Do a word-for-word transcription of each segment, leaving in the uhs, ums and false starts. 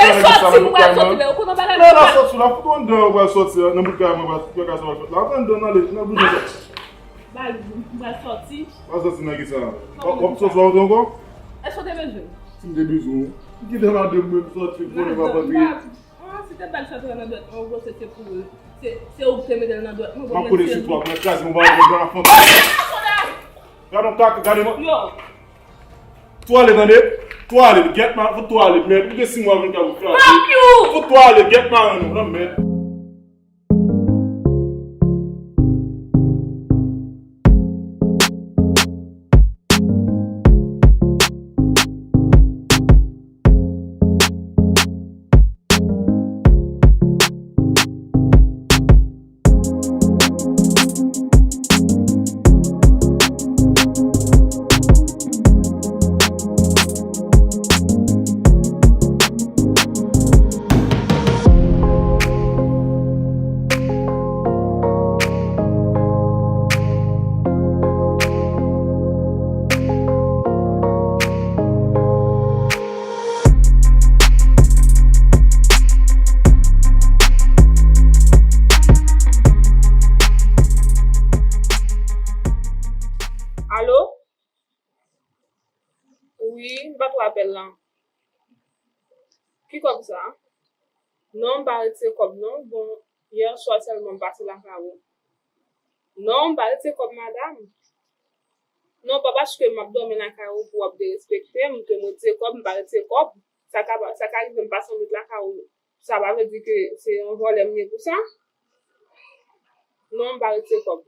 Sòti, ou pral sòti, men ou konn yon bagay. Lè la sòti la, fout ou anndan, ou pral sòti la, nan bout kay mwen, pral, pral sòti la. Antre anndan, ale, nan bout. Ba, m pral sòti. Pral sòti nan kisa? W ap sòti, w ap antre ankò? Èske w te bezwen? Si m te bezwen w. M kite madanm mwen, m sòti, m konnen m ap antre. Ah, si te bal sa te nan dwèt mwen, ou panse se pou, se, se ou ki te mete l nan dwèt mwen. M ap kote sou twa, mwen kraze, mwen va pran nan fon. Gade yon kaka, gade mwen. Yo. Tou ale, tande? Tou ale, gèt man, fout tou ale, mèd. Ou gen sis mwa vin ka pou kraze. Fuck you! Fout tou ale, gèt man, non, mèd. Alo? Wi, m pa t wè apèl lan. Ki kòb sa? Non, m pa retire kòb non. Bon, yè swa sèlman m pase lakay ou. Non, m pa retire kòb, madanm. Non, pa paske m ap dòmi lakay ou pou w ap derespekte m, ke m retire kòb, m pa retire kòb. Sa ka, sa ka rive m pase yon nwit lakay ou. Sa pa vle di ke se yon vòlè m ye pou sa. Non, m pa retire kòb.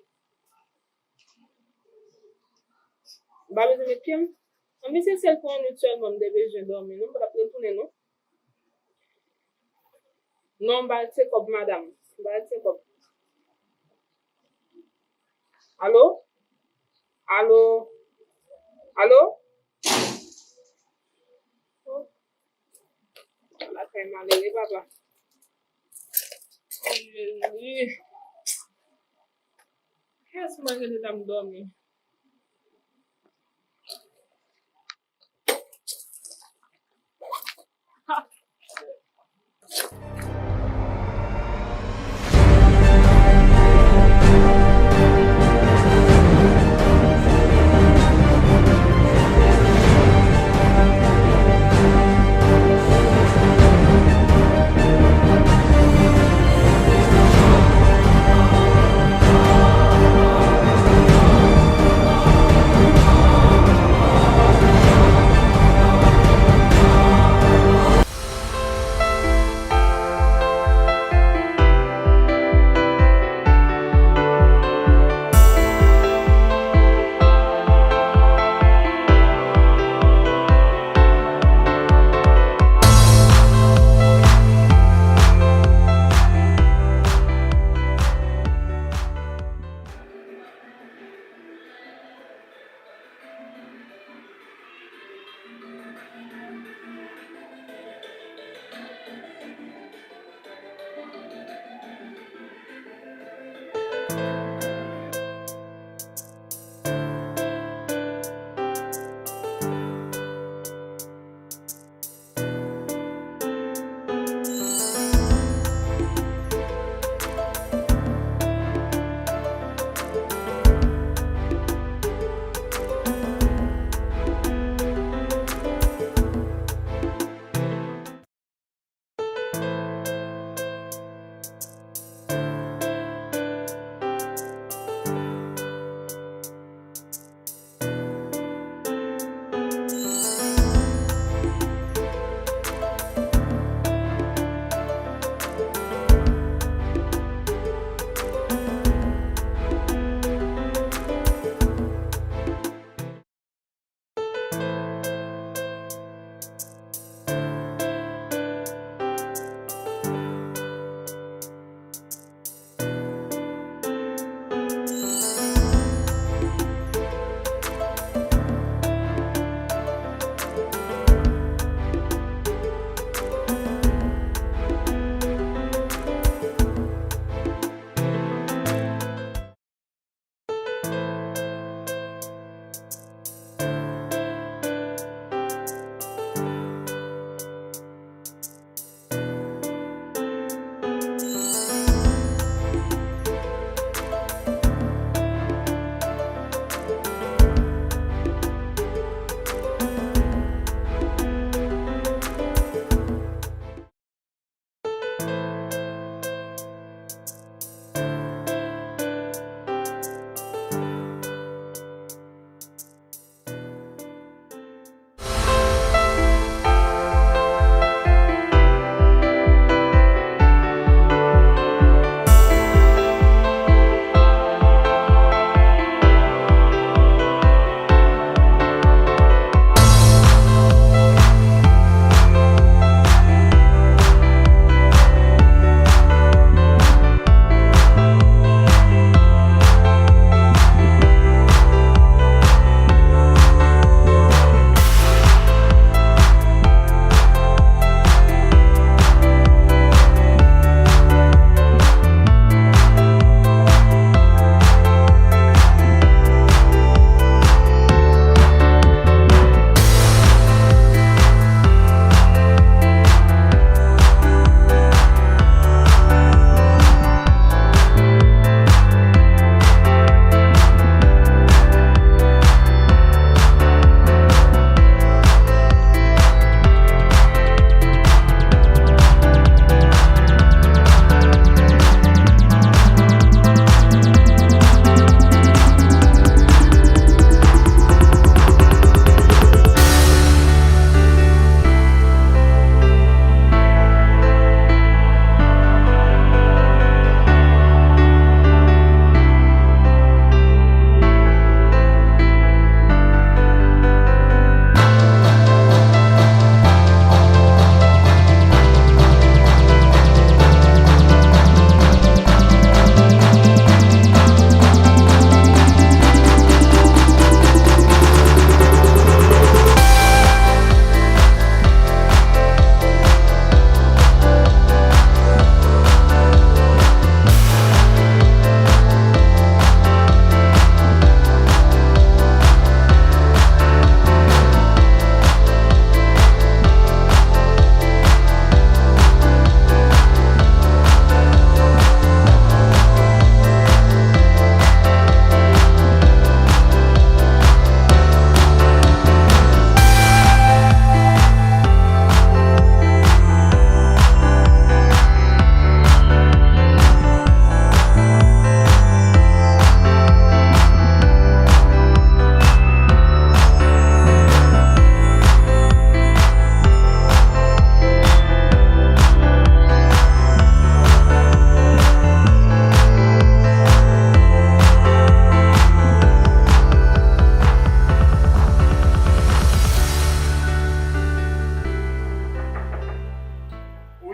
M pa bezwen met pye m. Anben, se sèl pou yon nwit sèlman m te bezwen dòmi, non, m pa t ap retounen, non. Non, m pa retire kòb, madanm. M pa retire kòb. Alo? Alo? Alo? Oh. Lakay malere, papa. Oh, Jezi. Kiyès mwen rele la m dòmi?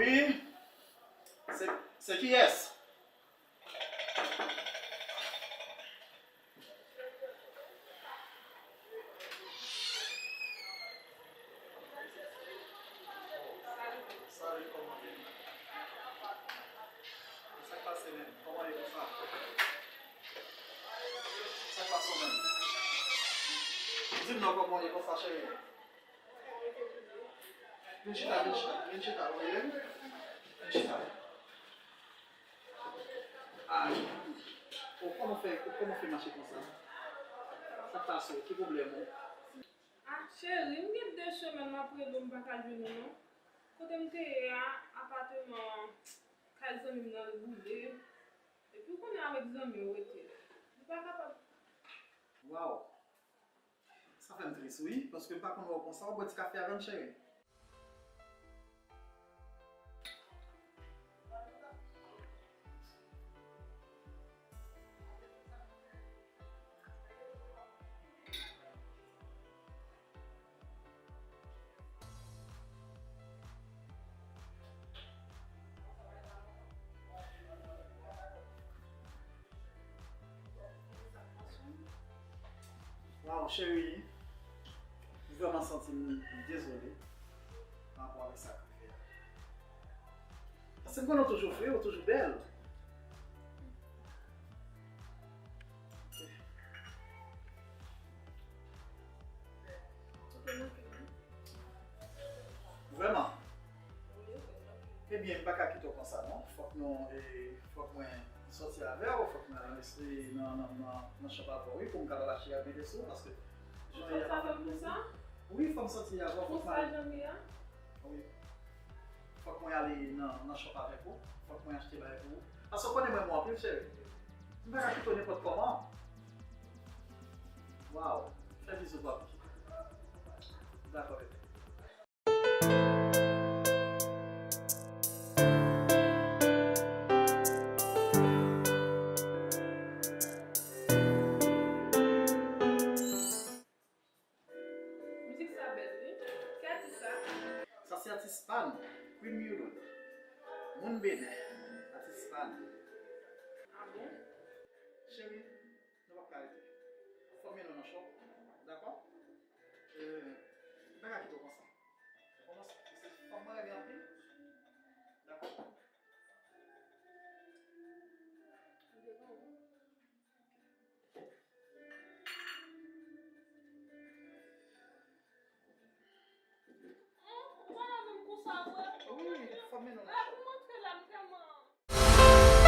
Se, se kiyès? Salut, kòman w ye? Sa k pase menm? Kòman w ye konsa? Sa k pase w menm? Di m non, kòman w ye konsa, cheri? Vin chita, vin chita, vin chita, ou tande m? Vin chita. Ay. O, kòman w fè, kòman w fè mache konsa? Sa k pase w? Ki pwoblèm ou? Ah, cheri, m gen de semèn m ap rele w, m pa ka jwenn ou non. Kote m te ye a, apatman kay zanmi m nan boule. Epi w konnen avèk zanmi w rete. Li pa kapab. Waw! Sa fè m tris wi, paske m pa konn wè w konsa. W ap bwè ti kafe avè m, cheri? Waw, cheri, m vrèman santi m dezole pa rapò avèk sa k rive a. Paske m konnen w toujou fre, w toujou bèl. Vrèman? Ebyen, m pa ka kite w konsa non. Fòk nou, e, fòk mwen sòti avè w, fòk mwen al nan, nan, nan, nan, nan shop avè w, wi, pou m kapab achte yon bebe sou, paske jan w ye a pa fè m konsa. Wi, fòk m sòti avè w, fòk mwen. Wi. Fòk mwen ale nan, nan shop avèk ou. Fòk mwen achte bagay pou ou. Paske w konnen mwen renmen w anpil, cheri. M pa ka kite w nenpòt kòman. Waw. Fè bizou pou papi. Dakò, bebe. Mizik sa bèl wi. Ki atis sa? Sa se atis pa nou, Queen Mioudoud. Moun Benè, atis pa nou. Ah bon? Cheri, nou p ap ka rete. Fò m mennen w nan shop, dakò? Euh, m pa ka kite w konsa. Ou konprann? Se fanm mwen renmen anpil. Dakò? Ou pa la menm konsa vre? Wi, fò m mennen w nan shop. Lè pou m antre la, m tèlman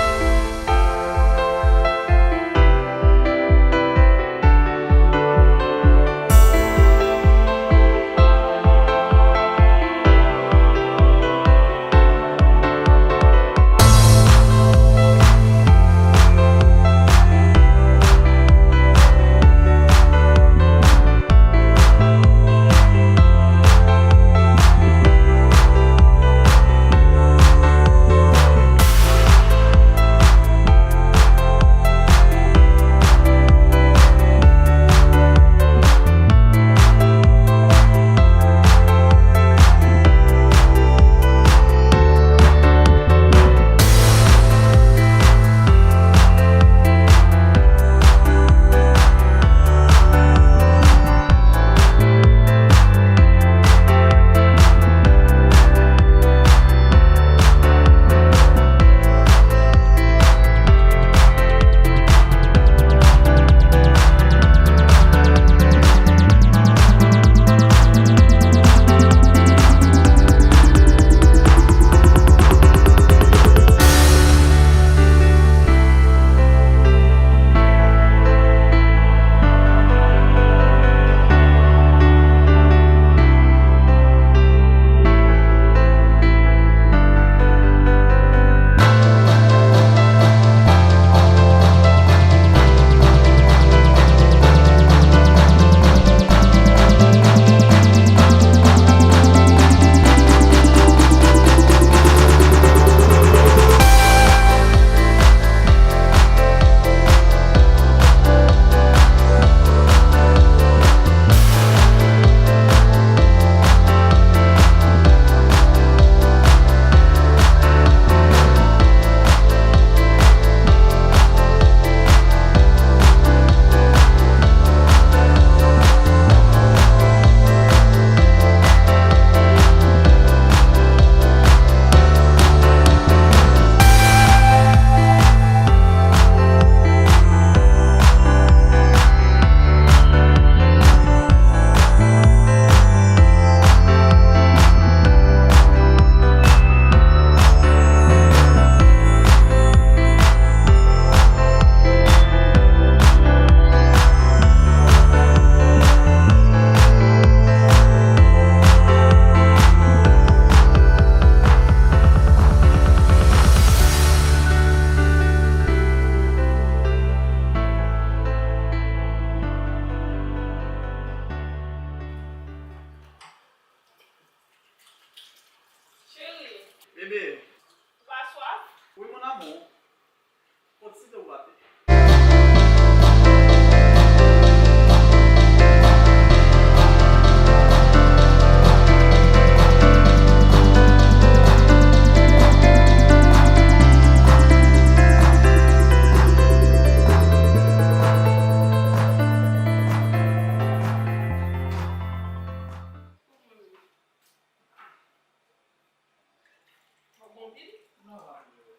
Sa va, Leo.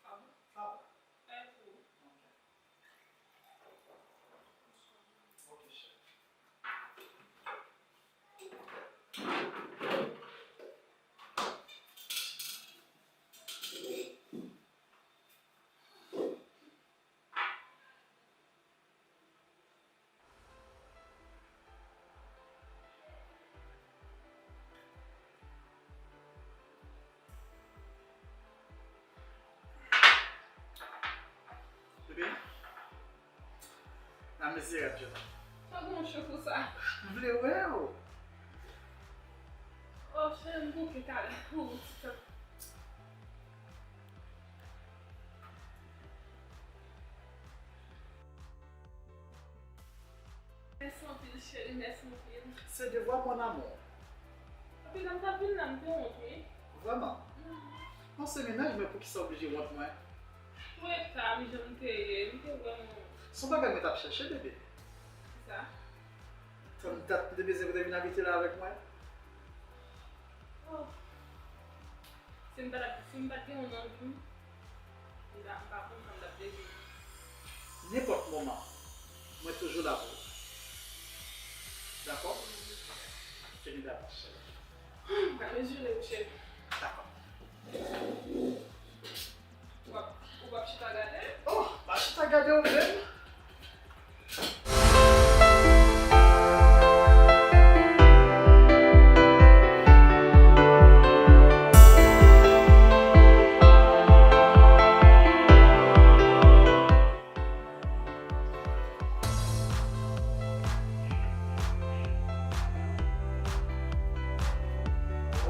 Ah bon? Sa va. Pè pou. Ok. Ok, cheri. Bebe, la mizerab, Jota. Sa gen yon cho konsa? M vle wè w. Oh, cheri, m bouke talè pou ou ti tan. Mèsi anpil, cheri, mèsi anpil. Se devwa, mon amour. Epi lè m t ap vin la, m te wont, wi. Vrèman? Mhm. Bon, se mennaj mwen, poukisa w oblije wont mwen? Pou eta m, jan m te ye, m te vrèman. Se yon bagay mwen t ap chèche, bebe. Kisa? Tann dat m te bezwen pou w te vin abite la avèk mwen. Oh. Si m pa t ap, si m pa t gen yon nan vi m, m pa, m pa konn sa m t ap devni. Nenpòt moman, mwen toujou la pou ou. Dakò? Fini dakò, cheri. M pral mezire w, cheri. Dakò. W ap, ou p ap chita gade? Oh, m ap chita gade w menm.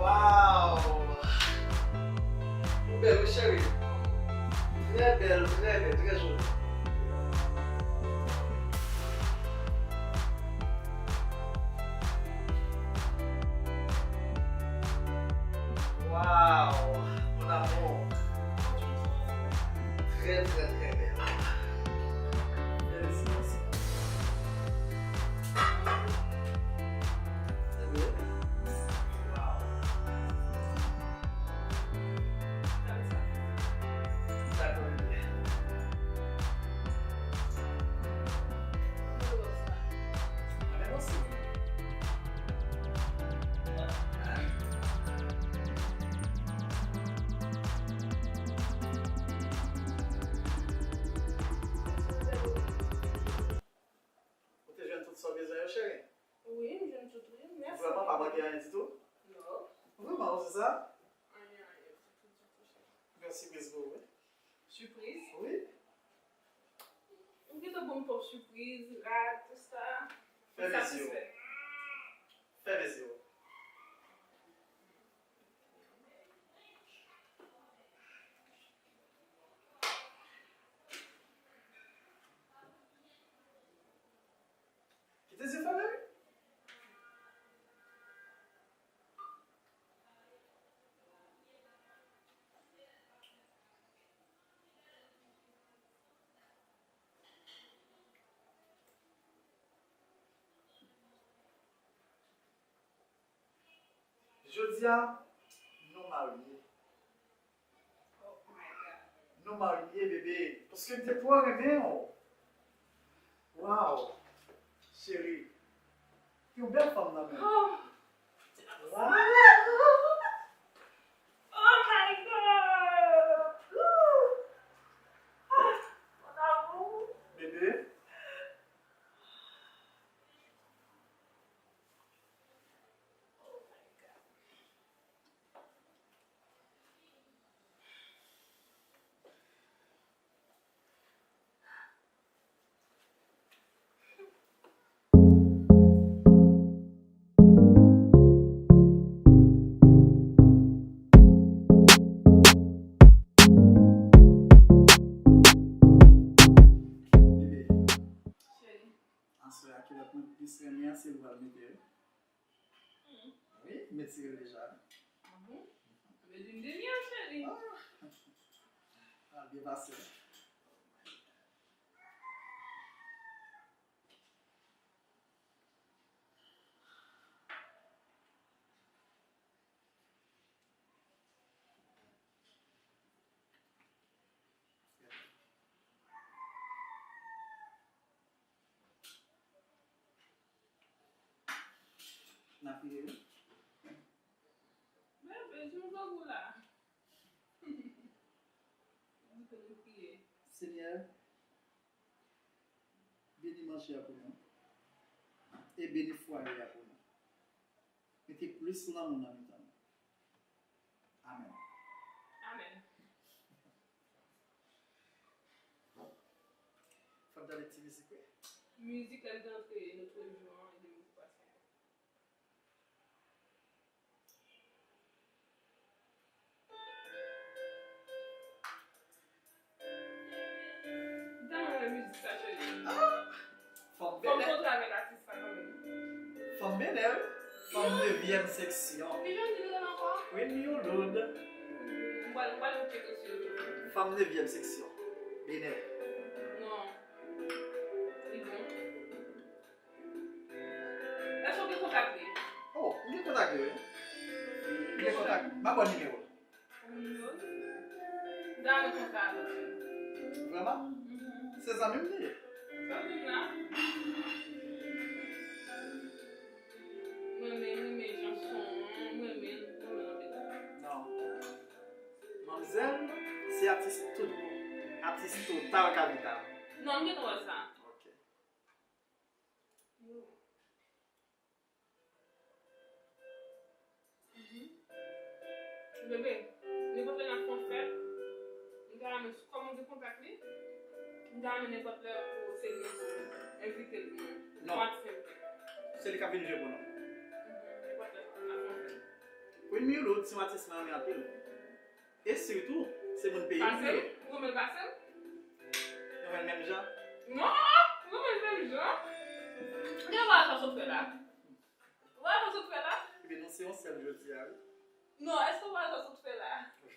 Wow! Ou bèl, wi, cheri. Trè bèl, trè bèl, trè joli. Wow, mon amour. Trè, trè, trè bèl. Felisitasyon. Trè bèl. Wow. Gade sa. Dakò, bebe. Mwen menm osi. Ou te jwenn tout sa w bezwen yo, cheri? Wi, m jwenn tout, wi. Mèsi. Vrèman, pa manke anyen ditou? Non. Vrèman, ou di sa? Anyen, anyen. Ditou, ditou, cheri. Yon sipriz pou ou, wi. Sipriz? Wi. Ou gentan ban m twòp sipriz, rad, tout sa. Fèmen zye w. Satisfè. Fèmen zye w. Kite zye fèmen, wi. Jodi a, nou marye. Oh my God. Nou marye, bebe. Paske m te twò renmen w. Wow. Cheri. Yon bèl fanm nan men. Oh. Wow. Oh my God. Ooh. Ah, mon amour. Bebe. Bebe, aswè a kilòt mwen plis renmen an se ou pral mete wi. Wi, m retire l deja. Ah bon? Mwen di m te byen, cheri. Ah, byen pase. Bebe, jan w grangou la. Mwen te priye. Senyè, beni manje a pou nou. E beni fwaye a pou nou. Mete plis lanmou nan mitan nou. Amèn. Amèn. Fò n tande ti mizik, wi. Mizik lè m te antre Notre Jour an, e de mizik pase. M ta renmen mizik sa, cheri. Ah! Fanm Fò m Benè. Kontre avèk atis sa kanmenm. Fanm Benè, wi. Fanm nevyèm seksyon. Kijan l di l rele ankò? Queen Miloud. M pral, m pral cheke sou YouTube. Fanm nevyèm seksyon. Benè. Non. Li bon. Èske w gen kontak li? Oh, m gen kontak li, wi. M gen kontak. M ap ba w nimewo l. Ou nimewo l? M ta renmen kontre avèk li. Vrèman? Mhm. Se zanmi m li ye. Zanmi m la. Mwen menm, mwen renmen jan son an, mwen renmen l, mwen renmen l anpil. Non. Manmzèl, se atis tout bon. Atis total kapital. Non, m gentan wè sa. Ok. Mhm. Bebe, nenpòt lè n ap fè yon fèt, m ta renmen, kòm ou gen kontak li, m ta renmen nenpòt lè pou se li pou envite l pou mwen. Non. Pou atis envite l. Se li k ap vin jwe pou nou. Mhm. Nenpòt lè n ap fè yon fèt. Queen Miloud se yon atis mwen renmen anpil. E sitou, se moun peyi m li ye. Pase l? Ou renmen l pase l? Nou renmen l menm jan? Non, ou renmen l menm jan? Gade vwayaj sa sot fè la. Vwayaj sa sot fè la? Ebyen, nou se yon sèl jodi a, wi. Non, èske vwayaj sa sot fè la? Se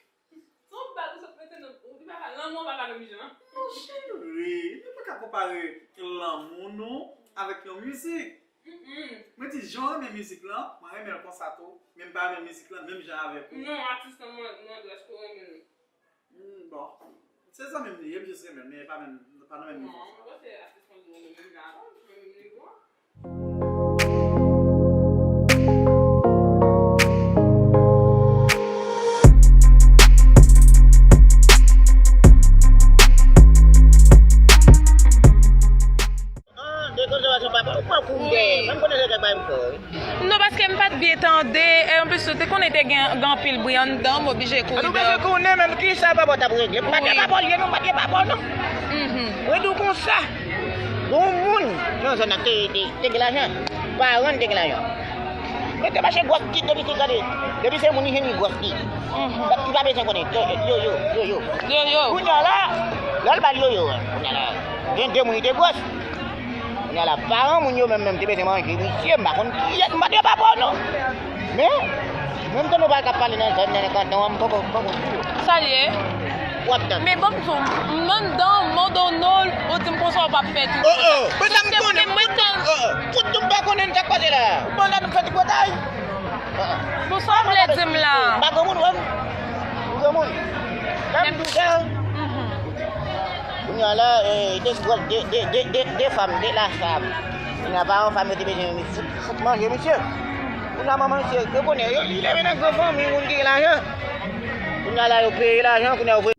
yon bag ou sot mete nan, ou di pa ka, lanmou pa ka menm jan. Mon cheri, nou pa ka konpare lanmou nou avèk yon mizik. Mm-mm. Mwen di, jan w renmen mizik lan, mwen renmen l konsa tou, men m pa renmen mizik lan menm jan avèk ou. Non, atis lan, mwen, mwen, èske w renmen l? Hmm, bon. Se zanmi m li ye, m jis renmen l, men pa menm, pa nan menm nivo. Non, mwen panse atis lan di w renmen menm jan avè l, menm nivo a. Ah, de konzèvasyon pa pou pran kou m dèyè. Mwen m konnen se kèk bagay m fè, wi. Non, paske m pa t byen tande, e anplis, ou te konnen te gen, gen anpil bri anndan, m oblije kouri deyò. Ou bezwen konnen menm kisa papa w t ap regle. M pa t gen papa w li ye non, m pa t gen papa w non. Mhm. Mwen di w konsa, gon moun nan zòn nan te, te, te gen lajan. Paran l te gen lajan. Mwen te mache gwòs ti depi se gade, depi se moun li jwenn li gwòs ti. Mhm. Li pa bezwen konnen. Yo, yo, yo, yo, yo. Yo, yo. Kounye a la, lè l ba l yo, yo, kounye a la, gen de moun li te gwòs. Kounye a la, paran moun yo menm, menm te bezwen manje, misye, m pa konn kiyès, m pa t gen papa w non. Men, menm tande w pa ka pale nan zòn nan, nan kanton an, m poko, m poko di w. Sa l ye? W ap tann. Men bon, m di w, m anndan, m anndan w, ou di m konsa w p ap fè tou. Oh, oh, men sa m konnen, mwen tèl. Oh, oh, tout nou pa konnen sa k pase la. Bon, la nou fè tripotay. Bon, sa w vle di m la? M pa granmoun, wè m. M granmoun. Lè m di w sa. Mhm. Kounye a la, eh, de, de, de, de, de fanm, de la fanm. Kounye a paran fanm yo te bezwen fout, fout manje misye. Kounye a manman misye, yo konnen, yo, li leve nan gran fanmi, moun ki gen lajan. Kounye a la, yo peye lajan, kounye a yo voye